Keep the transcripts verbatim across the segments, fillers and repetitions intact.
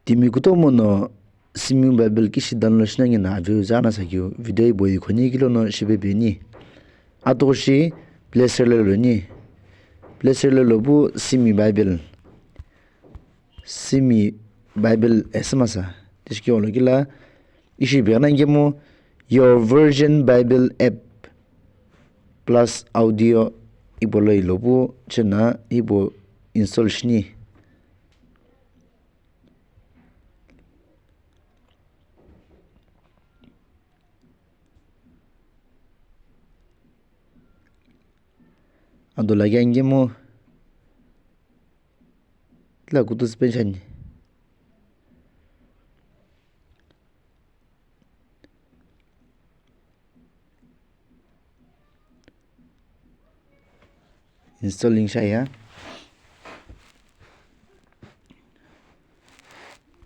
Timi kutomo no Simi Bible kishi download shinani na aviu zana sakeu video ibo ikhoni kilono shibe beni. Atoshi Play Store lo loni. Play Store lo lobu Simi Bible. Simi Bible esemasa. Tishiki olo kila ishi bena ngemu YouVersion Bible app plus audio ibo lo ilobu chena ibo install shini. Ado lagi angemu tila kutu suspension. Installing shaya.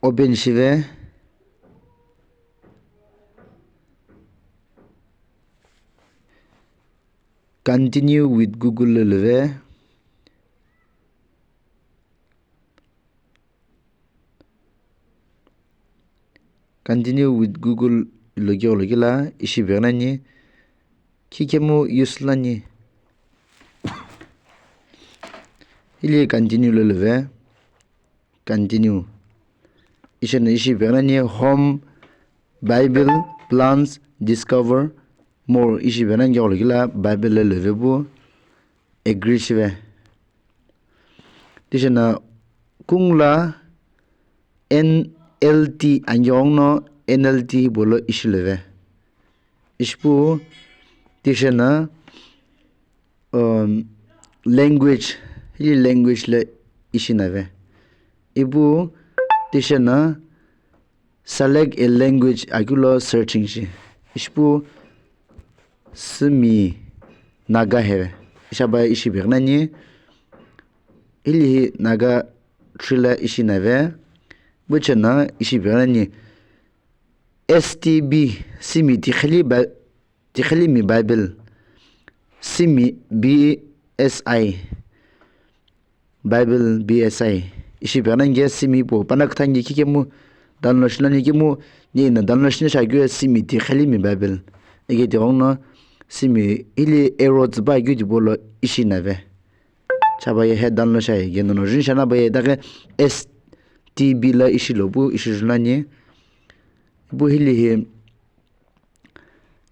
Open shive. Continue with Google lo love. Continue with Google logi logi la ishi bena ni. Kikemu use lani. Ili continue lo love. Continue. Ishena ishi bena ni home Bible plans discover more ishi bena ni logi la Bible lo love bu agree shive. Tishena kungla N L T angiogno N L T bolo ishi love. Ishipu tishena um, language, hili language le ishi nave. Ipu tishena select a language akilo searching shi. Ishipu Simi Naga heve. Ishaba ishi bena ni. Hili hi Naga trila ishi nave. Buchena ishi bena ni. S T B, Simi Tikheli Bi-, Tikhelimi Bible. Simi B S I. Bible B S I. Ishi bena nge Simi po pana kuthangi kikemu download shinani kemu ni na download shini shakeu Simi Tikhelimi Bible. Ege tigongno Simi ili arrow tsüba keu tipolo ishi nave. Chaba ye he download shaye ge nono jin shana ba ye dake S T B la ishi lobu ishi junani. Bu hili hi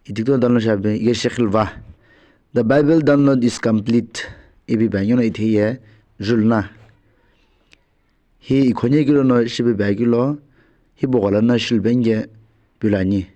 Idikto download shabe, ye shekhilva. The Bible download is complete. Ibi ba yono ithe ye julna. Hi ikhonye kilo no shibe ba kilo, hi bogola na shilbenge bilani.